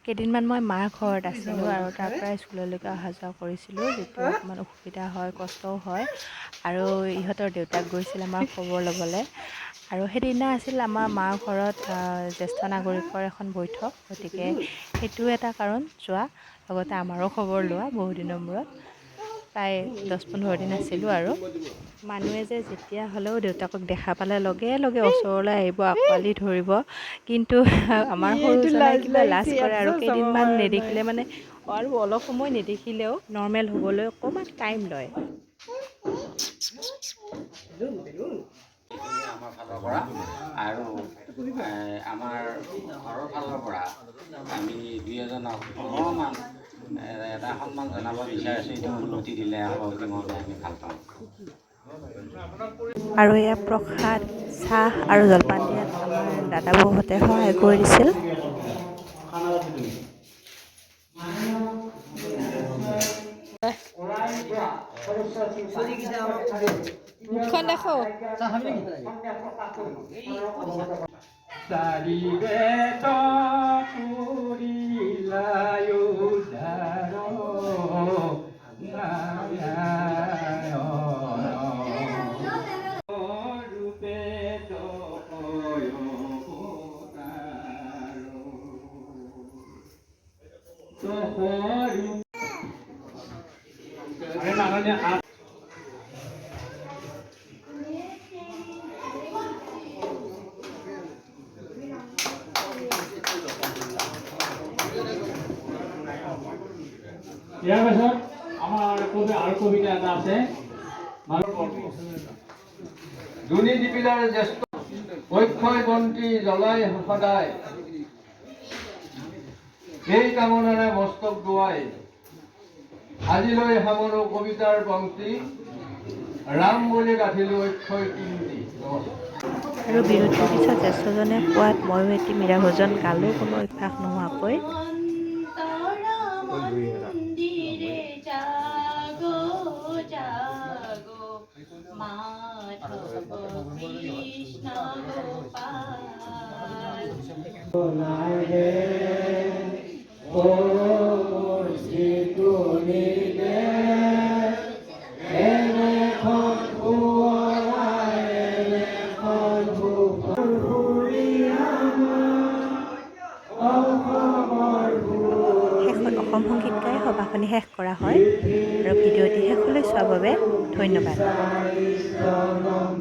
কেইদিনমান মই মাৰ ঘৰত আছিলোঁ আৰু তাৰ পৰাই স্কুললৈকে অহা যোৱা কৰিছিলোঁ, যিটো অকণমান অসুবিধা হয়, কষ্টও হয়। আৰু ইহঁতৰ দেউতাক গৈছিল আমাৰ খবৰ ল'বলৈ। আৰু সেইদিনা আছিল আমাৰ মাৰ ঘৰত জ্যেষ্ঠ নাগৰিকৰ এখন বৈঠক, গতিকে সেইটোও এটা কাৰণ যোৱা, লগতে আমাৰো খবৰ লোৱা। বহুদিনৰ মূৰত প্ৰায় 10-15 দিন আছিলোঁ। আৰু মানুহে যে যেতিয়া হ'লেও দেউতাকক দেখা পালে লগে লগে ওচৰলৈ আহিব, আঁকোৱালি ধৰিব, কিন্তু আমাৰ এইটো সৰুজনাই লাজ কিবা লাজ লাগিছে, কৰে আৰু একদম চাব কেইদিনমান পৰা নাই। নেদেখিলে মানে আৰু অলপ সময় নেদেখিলেও নৰ্মেল হ'বলৈ অকণমান টাইম লয়। এইখিনি আমাৰ ফালৰ পৰা আৰু আমাৰ ঘৰৰ ফালৰ পৰা আমি দুই এজনক অকণমান এটা সন্মান জনাব বিচাৰিছোঁ। এইটো অনুমতি দিলে সভাপতি মহোদয়, আমি ভাল পাওঁ। আৰু এয়া প্ৰসাদ, চাহ আৰু জলপান দিয়াত আমাৰ দাদা বৌহঁতে সহায় কৰি দিছিল। মুখখন দেখো। চাৰি বেদ কৰিলা উদ্ধাৰ, নাৰায়ণ ৰূপে অৱতাৰ। দশ ৰূপ। ইয়াৰ পাছত আমাৰ কবি আৰু কবিতা এটা আছে। দুনি দিবিলাৰ জ্যেষ্ঠ অক্ষয় বন্তি জ্বলাই সদায়, এই কামনাৰে মস্তক দোৱাই আজিলৈ সামৰো কবিতাৰ পংক্তি। ৰাম বুলি গাঁঠিলো অক্ষয় কীৰ্তি। নমস্কাৰ। আৰু বিৰতিৰ পিছত জ্যেষ্ঠজনে কোৱাত ময়ো এটি মীৰা ভজন গালোঁ, কোনো অভ্যাস নোহোৱাকৈ। মন্দিৰে জাগো জাগো মাধব কৃষ্ণ গোপাল। নাই হে মোৰ যিটো নিদেশ, এনেখন শুৱলা এনেখন অসমৰ। শেষত অসম সংগীত গাই সভাখনি শেষ কৰা হয়। আৰু ভিডিঅ'টি শেষলৈ চোৱাৰ বাবে ধন্যবাদ। জনম।